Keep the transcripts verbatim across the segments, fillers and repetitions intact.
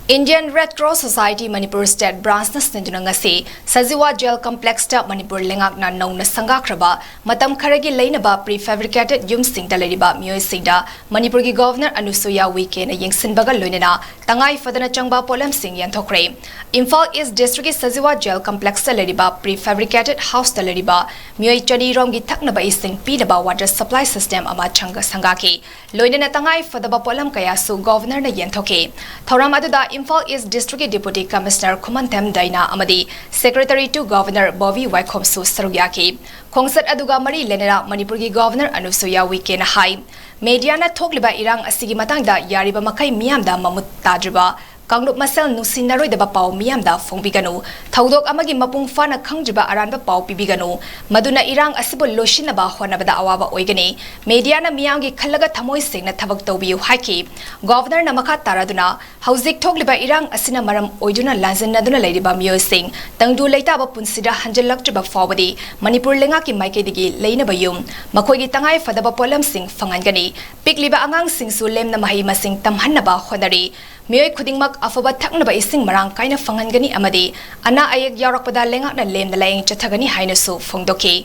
Indian Red Cross Society Manipur State Branch ꯅ ꯁꯤꯟꯗꯨꯅ ꯉꯁꯤ ꯁꯖꯤꯋꯥ Jail Complex ꯇ ꯃꯅꯤꯄꯨꯔ ꯂꯩꯉꯥꯛꯅ ꯅꯧꯅ ꯁꯪꯒꯥꯈ꯭ꯔꯕ ꯃꯇꯝ ꯈꯔꯒꯤ ꯂꯩꯅꯕ prefabricated ꯌꯨꯝꯁꯤꯡꯗ ꯂꯩꯔꯤꯕ ꯃꯤꯑꯣꯏꯁꯤꯡꯗ ꯃꯅꯤꯄꯨꯔꯒꯤ Governor ꯑꯅꯨꯁꯨꯏꯌꯥ ꯎꯏꯀꯦꯅ ꯌꯦꯡꯁꯤꯟꯕꯒ ꯂꯣꯏꯅꯅ ꯇꯉꯥꯏ ꯐꯗꯅ ꯆꯪꯕ ꯄꯣꯠꯂꯝꯁꯤꯡ ꯌꯦꯟꯊꯣꯛꯈ꯭ꯔꯦ꯫ ꯏꯝꯐꯥꯜ East District ꯀꯤ ꯁꯖꯤꯋꯥ Jail Complex ꯇ ꯂꯩꯔꯤꯕ prefabricated house ꯇ ꯂꯩꯔꯤꯕ ꯃꯤꯑꯣꯏ ꯆꯅꯤ ꯔꯣꯝꯒꯤ ꯊꯛꯅꯕ ꯏꯁꯤꯡ ꯄꯤꯅꯕ water supply system ꯑꯃ ꯁꯪꯒ-, ꯁꯪꯒꯥꯈꯤ꯫ ꯂꯣꯏꯅꯅ ꯇꯉꯥꯏ ꯐꯗꯕ ꯄꯣꯠꯂꯝ ꯀꯌꯥꯁꯨ Governor ꯅ ꯌꯦꯟꯊꯣꯛꯈꯤ꯫ ꯊꯧꯔꯝ ꯑꯗꯨꯗ ꯏꯝꯐꯥꯜ East District ꯀꯤ Deputy Commissioner ꯈꯨꯃꯟꯊꯦꯝ ꯗꯩꯅꯥ ꯑꯃꯗꯤ Secretary to Governor ꯕꯣꯕꯤ ꯋꯥꯏꯈꯣꯝꯁꯨ ꯁꯔꯨꯛ ꯌꯥꯈꯤ꯫ ꯈꯣꯡꯆꯠ ꯑꯗꯨꯒ ꯃꯔꯤ ꯂꯩꯅꯅ ꯃꯅꯤꯄꯨꯔꯒꯤ Governor ꯑꯅꯨꯁꯨꯏꯌꯥ ꯎꯏꯀꯦꯅ ꯍꯥꯏ, media ꯅ ꯊꯣꯛꯂꯤꯕ ꯏꯔꯥꯡ ꯑꯁꯤꯒꯤ ꯃꯇꯥꯡꯗ ꯌꯥꯔꯤꯕ ꯃꯈꯩ ꯃꯤꯌꯥꯝꯗ ꯃꯃꯨꯠ ꯇꯥꯗ꯭ꯔꯤꯕ ꯀꯥꯡꯂꯨꯞ ꯃꯁꯦꯜ ꯅꯨꯡꯁꯤꯅꯔꯣꯏꯗꯕ ꯄꯥꯎ ꯃꯤꯌꯥꯝꯗ ꯐꯣꯡꯕꯤꯒꯅꯨ꯫ ꯊꯧꯗꯣꯛ ꯑꯃꯒꯤ ꯃꯄꯨꯡ ꯐꯥꯅ ꯈꯪꯗ꯭ꯔꯤꯕ ꯑꯔꯥꯟꯕ ꯄꯥꯎ ꯄꯤꯕꯤꯒꯅꯨ꯫ ꯃꯗꯨꯅ ꯏꯔꯥꯡ ꯑꯁꯤꯕꯨ ꯂꯣꯏꯁꯤꯟꯅꯕ ꯍꯣꯠꯅꯕꯗ ꯑꯋꯥꯕ ꯑꯣꯏꯒꯅꯤ꯫ Media ꯅ ꯃꯤꯌꯥꯝꯒꯤ ꯈꯜꯂꯒ ꯊꯃꯣꯏ ꯁꯦꯡꯅ ꯊꯕꯛ ꯇꯧꯕꯤꯌꯨ ꯍꯥꯏꯈꯤ꯫ Governor ꯅ ꯃꯈꯥ ꯇꯥꯔꯗꯨꯅ, ꯍꯧꯖꯤꯛ ꯊꯣꯛꯂꯤꯕ ꯏꯔꯥꯡ ꯑꯁꯤꯅ ꯃꯔꯝ ꯑꯣꯏꯗꯨꯅ ꯂꯥꯟꯖꯟꯅꯗꯨꯅ ꯂꯩꯔꯤꯕ ꯃꯤꯑꯣꯏꯁꯤꯡ ꯇꯪꯗꯨ ꯂꯩꯇꯥꯕ ꯄꯨꯟꯁꯤꯗ ꯍꯟꯖꯤꯜꯂꯛꯇ꯭ꯔꯤꯕ ꯐꯥꯎꯕꯗꯤ ꯃꯅꯤꯄꯨꯔ ꯂꯩꯉꯥꯛꯀꯤ ꯃꯥꯏꯀꯩꯗꯒꯤ ꯂꯩꯅꯕ ꯌꯨꯝ, ꯃꯈꯣꯏꯒꯤ ꯇꯉꯥꯏ ꯐꯗꯕ ꯄꯣꯠꯂꯝꯁꯤꯡ ꯐꯪꯍꯟꯒꯅꯤ꯫ ꯄꯤꯛꯂꯤꯕ ꯑꯉꯥꯡꯁꯤꯡꯁꯨ ꯂꯦꯝꯅ ꯃꯍꯩ ꯃꯁꯤꯡ ꯇꯝꯍꯟꯅꯕ ꯍꯣꯠꯅꯔꯤ꯫ ꯃꯤꯑꯣꯏ ꯈꯨꯗꯤꯡꯃꯛ ꯑꯐꯕ ꯊꯛꯅꯕ ꯏꯁꯤꯡ ꯃꯔꯥꯡ ꯀꯥꯏꯅ ꯐꯪꯍꯟꯒꯅꯤ ꯑꯃꯗꯤ ꯑꯅꯥ ꯑꯌꯦꯛ ꯌꯥꯎꯔꯛꯄꯗ ꯂꯩꯉꯥꯛꯅ ꯂꯦꯝꯅ ꯂꯥꯌꯦꯡ ꯆꯠꯊꯒꯅꯤ ꯍꯥꯏꯅꯁꯨ ꯐꯣꯡꯗꯣꯛꯈꯤ꯫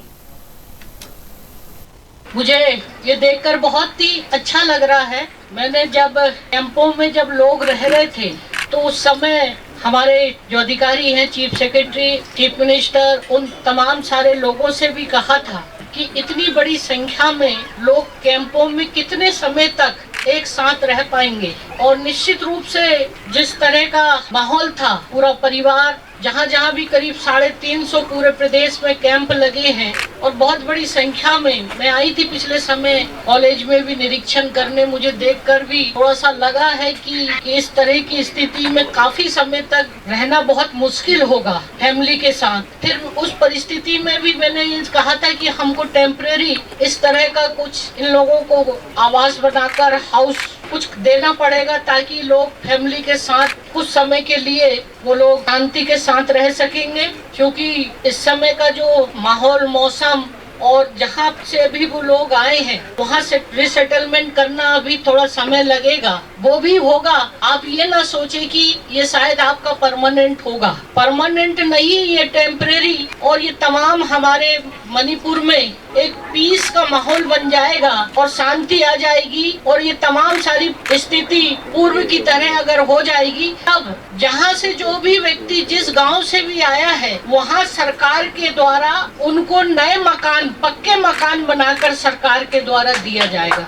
मुझे ये देखकर बहुत ही अच्छा लग रहा है। मैंने जब कैंपों में जब लोग रह रहे थे, तो उस समय हमारे जो अधिकारी हैं, चीफ सेक्रेटरी, चीफ मिनिस्टर, उन तमाम सारे लोगों से भी कहा था कि इतनी बड़ी संख्या में लोग कैंपों में कितने समय तक एक साथ रह पाएंगे। और निश्चित रूप से जिस तरह का माहौल था, पूरा परिवार जहाँ जहाँ भी करीब साढ़े तीन सौ पूरे प्रदेश में कैंप लगे हैं और बहुत बड़ी संख्या में, मैं आई थी पिछले समय कॉलेज में भी निरीक्षण करने, मुझे देखकर भी थोड़ा सा लगा है कि इस तरह की स्थिति में काफी समय तक रहना बहुत मुश्किल होगा फैमिली के साथ। फिर उस परिस्थिति में भी मैंने ये कहा था कि हमको टेम्परेरी इस तरह का कुछ इन लोगों को आवास बनाकर, हाउस कुछ देना पड़ेगा, ताकि लोग फैमिली के साथ कुछ समय के लिए वो लोग शांति के साथ रह सकेंगे, क्योंकि इस समय का जो माहौल, मौसम, और जहाँ से अभी वो लोग आए हैं, वहाँ से रिसेटलमेंट करना अभी थोड़ा समय लगेगा, वो भी होगा। आप ये ना सोचें कि ये शायद आपका परमानेंट होगा। परमानेंट नहीं, ये टेम्परेरी। और ये तमाम हमारे मणिपुर में एक पीस का माहौल बन जाएगा और शांति आ जाएगी और ये तमाम सारी स्थिति पूर्व की तरह अगर हो जाएगी, तब जहाँ से जो भी व्यक्ति जिस गांव से भी आया है, वहाँ सरकार के द्वारा उनको नए मकान, पक्के मकान बनाकर सरकार के द्वारा दिया जाएगा।